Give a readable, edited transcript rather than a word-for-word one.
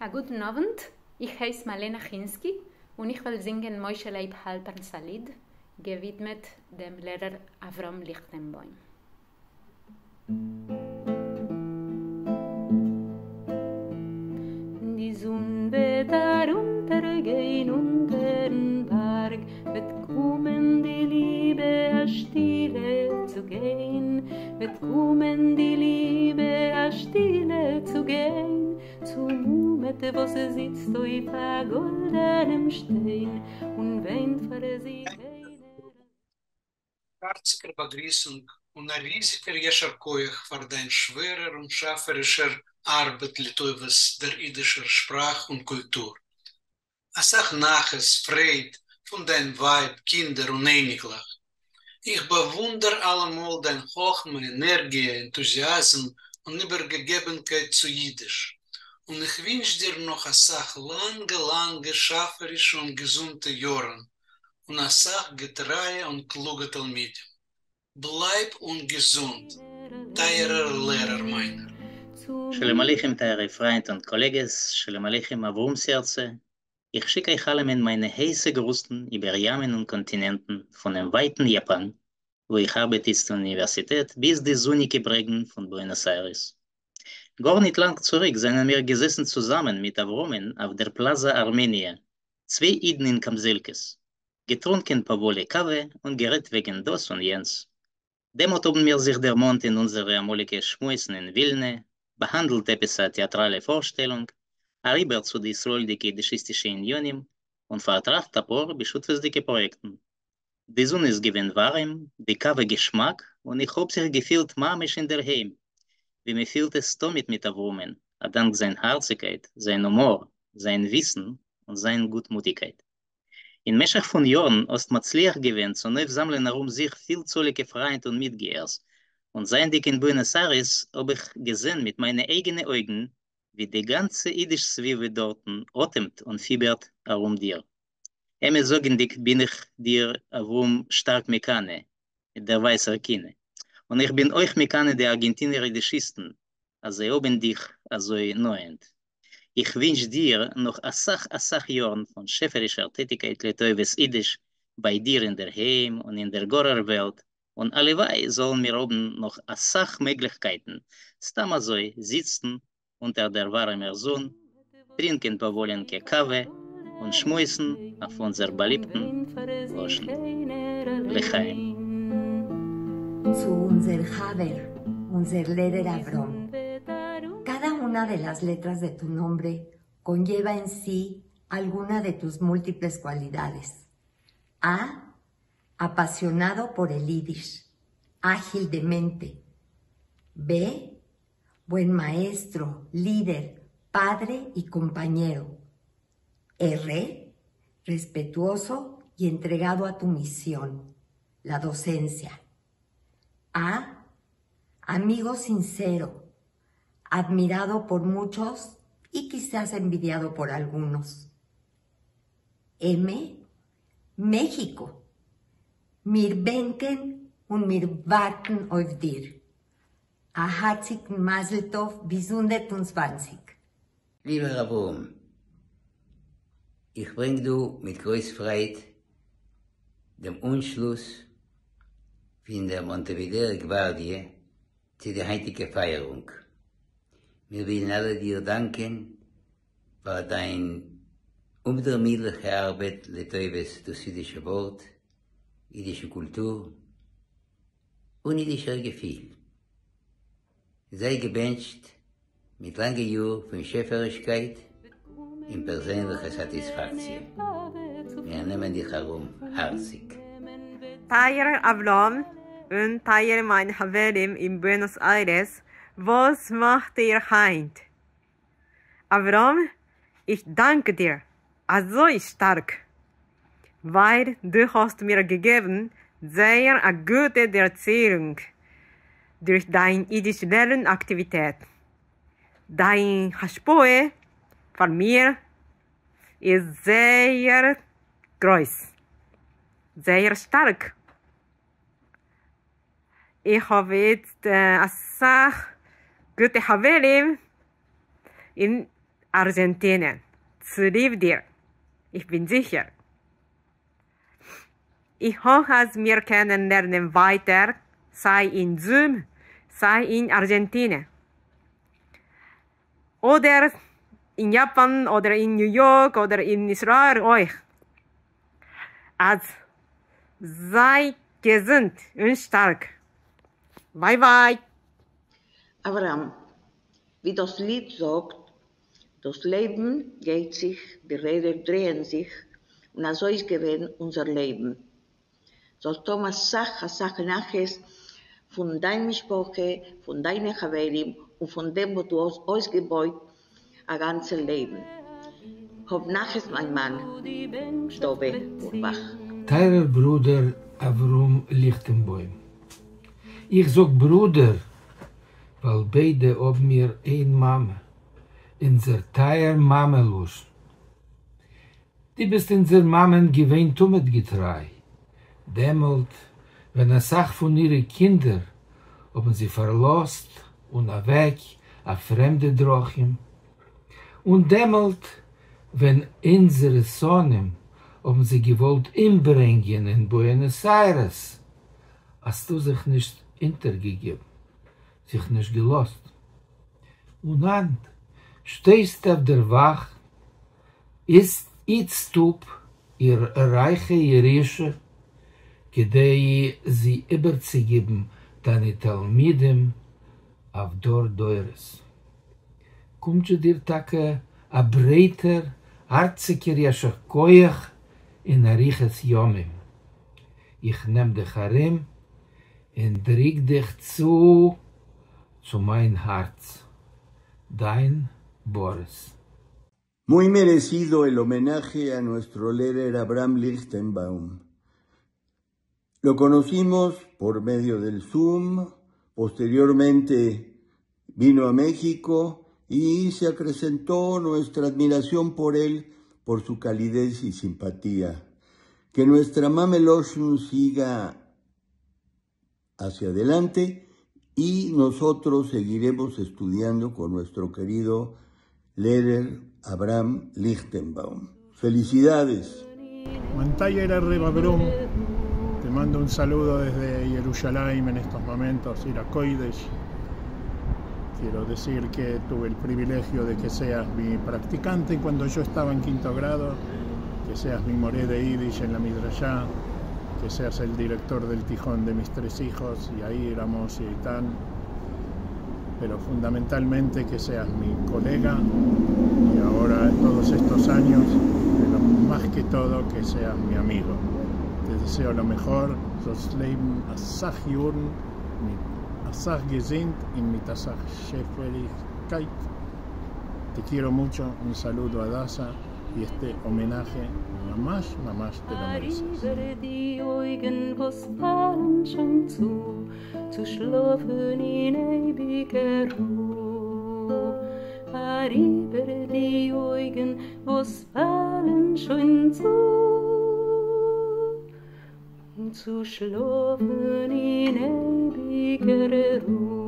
אַ גוטן אָוונט, איך הייס מאַלענאַ חינסקי און איך וועל זינגען משה לייב האַלפּערנס אַ ליד, געווידמעט דעם לערער אברהם ליכטענבוים. די זון וועט אַרונטערגיין אונטערן באַרג, וועט קומען די ליבע אַ שטילע צו גיין, וועט קומען די ליבע אַ שטילע צו גיין, צום אומעט וואָס זיצט אויף אַ גאָלדענעם שטיין און וויינט פֿאַר זיך איינער. הארציגער באגריסונג און א ריזיגער יישר כח פאר דיין שווערער און שאפערישער ארבעט לטובת דער אידישער שפראך און קולטור. אסאך נחת, פרייד, פון דיין ווייב, קינדער און אייניקלעך. איך באוואונדער אלעמאל דיין חכמה, ענערגיע, ענטוזיאזם און איבערגעגעבנקייט צו אידיש. און איך ווינטש דיר נאך אסאך לאנגע לאנגע שאפערישע און געזונטע יארן, און אסאך געטרייע און קלוגע תלמידים. בלייב און געזונט, טייערער לערער מיינער. שלום עליכם טייערע פריינט און קאלעגעס, שלום עליכם אברהם סערצע, איך שיק אייך אלעמען מיינע הייסע גרוסן איבער ימען און קאנטינענטן, פונעם ווייטן יאפאן, וואו איך ארבעט איצט אין אוניווערסיטעט, ביז די זוניקע ברעגן פון בוענאס איירעס. גארניט לאנג צוריק זענען מיר געזעסן צוזאמען מיט אברהמ'ן אויף דער פלאזא ארמעניע, צוויי אידן אין קאמזעלקעס, געטרונקען פאוואליע קאווע און גערעדט וועגן דאס און יענץ. דעמאלט האבן מיר זיך דערמאנט אין אונזערע אמאליגע שמועסן אין ווילנע, באהאנדלט עפעס א טעאטראלע פארשטעלונג, אריבער צו די ישראל'דיגע אידישיסטישע עניינים, און פארטראכט אפאר בשותפות'דיגע פראיעקטן. די זון איז געווען ווארעם, די קאווע געשמאק, און איך האב זיך געפילט ממש אינדערהיים, ווי מען פילט עס תמיד מיט אברהמ'ן, אדאנק זיין הארציגקייט, זיין הומאר, זיין וויסן, און זיין גוטמוטיגקייט. אין משך פון יארן האסט מצליח געווען צונויפזאמלען ארום זיך פילצאליגע פריינט און מיטגייערס, און זייענדיג אין בוענאס איירעס האב איך געזען מיט מיינע אייגענע אויגן ווי די גאנצע אידיש סביבה דארטן אטעמט און פיבערט ארום דיר. אמת זאגענדיג בין איך דיר אברהם שטארק מקנא מיט דער ווייסער קנאה. און איך בין אויך מקנא די ארגענטינער אידישיסטן אז זיי האבן דיך אזוי נאענט. איך ווינטש דיר נאך אסאך אסאך יארן פון שעפערישער טעטיגקייט לטובת אידיש ביי דיר אינדערהיים און אין דער גארער וועלט, און הלוואי זאלן מיר האבן נאך אסאך מעגליכקייטן סתם אזוי זיצן אונטער דער ווארעמער זון, טרינקען פאוואלינקע קאווע און שמועסן אויף אונזער באליבטן לשון. לחיים. צו אונזער חבר, אונזער לערער אברהם. Cada una de las letras de tu nombre conlleva en sí alguna de tus múltiples cualidades. A. Apasionado por el Yiddish, ágil de mente. B. Buen maestro, líder, padre y compañero. R. Respetuoso y entregado a tu misión, la docencia. A. Amigo sincero, admirado por muchos y quizás envidiado por algunos. M. México. מיר בענקען און מיר ווארטן אויף דיר. א הארציגן מזל טוב ביז 120. ליבער אברהם, איך ברענג דא מיט גרויס פרייד דעם אנשלוס פון דער מאנטעווידעאר גווארדיע צו די היינטיגע פייערונג. מיר ווילן אלע דיר דאנקען פאר דיין אומדערמידליכע ארבעט לטובת דאס אידישע ווארט, אידישע קולטור און אידישער געפיל. זיי געבענטשט מיט לאנגע יאר פון שעפערישקייט און פערזענליכע סאטיספאקציע. מיר נעמען דיך ארום הארציג. טייערער אברהם און טייערע מיינע חברים אין בוענאס איירעס, וואס מאכט איר היינט? אברהם, איך דאנק דיר אזוי שטארק, ווייל דו האסט מיר געגעבן זייער א גוטע דערציאונג דורך דיין אידיש לערן אקטיוויטעט. דיין השפעה פאר מיר איז זייער גרויס, זייער שטארק. איך האב איצט אסאך גוטע חברים אין אַרגענטינע, צוליב דיר, איך בין זיכער. איך האף אז מיר קענען לערנען ווייטער, סיי אין Zoom, סיי אין ארגענטינע. אדער אין יאפאן, אדער אין ניו יארק, אדער אין ישראל אויך. אז זיי געזונט און שטארק. ביי ביי! אברהם, ווי דאס ליד זאגט, דאס לעבן גייט זיך, די רעדער דרייען זיך, און אזוי איז געווען אונזער לעבן. זאלסט האבן אסאך אסאך נחת פון דיין משפחה, פון דיינע חברים, און פון דעם וואס דו האסט אויסגעבויט א גאנצע לעבן. האב נחת מיין מאן, טובה אורבאך. טייערער ברודער אברהם ליכטענבוים, איך זאג ברודער ווייל ביידע האבן מיר איין מאמע, אונזער טייער מאמע לשון. דו ביסט אונזער מאמען געווען תמיד געטריי, דעמאלט ווען אסאך פון אירע קינדער האבן זי פארלאזט און אוועק אויף פרעמדע דרכים, און דעמאלט ווען אונזערע שונאים האבן זי געוואלט אומברענגען אין בוענאס איירעס, האסטו זיך נישט אונטערגעגעבן, זיך נישט געלאזט. און היינט שטייסטו אויף דער וואך, היטסט אפ איר רייכע ירושה, כדי זי איבערצוגעבן דיינע תלמידים אויף דור דורות. קומט זשע דיר טאקע א ברייטער הארציגער יישר כח און אריכות ימים. איך נעם דיך ארום און דריק דיך צו צו מיין הארץ. דיין באריס. Muy merecido el homenaje a nuestro Lehrer Abraham Lichtenbaum. Lo conocimos por medio del Zoom, posteriormente vino a México y se acrecentó nuestra admiración por él, por su calidez y simpatía. Que nuestra מאמע לשון siga hacia adelante y nosotros seguiremos estudiando con nuestro querido Lehrer Abraham Lichtenbaum. ¡Felicidades! מיין טייערער ר' אברהם, te mando un saludo desde Jerusalén en estos momentos, עיר הקודש. Quiero decir que tuve el privilegio de que seas mi practicante cuando yo estaba en quinto grado, que seas mi מורה de Yiddish en la מדרשה, que seas el director del tijón de mis tres hijos, y ahí éramos y tan, pero fundamentalmente que seas mi colega y ahora todos estos años, pero más que todo que seas mi amigo. Te deseo lo mejor, זאלסט לעבן א סאך יארן, מיט א סאך געזונט און מיט א סאך שעפערישקייט. Te quiero mucho, un saludo a Daza y este homenaje ממש ממש te lo mereces. אריבער די אויגן וואס פאלן שוין צו, צו שלאפן אין אייביגער רו. אריבער די אויגן וואס פאלן שוין צו, צו שלאפן אין אייביגער רו.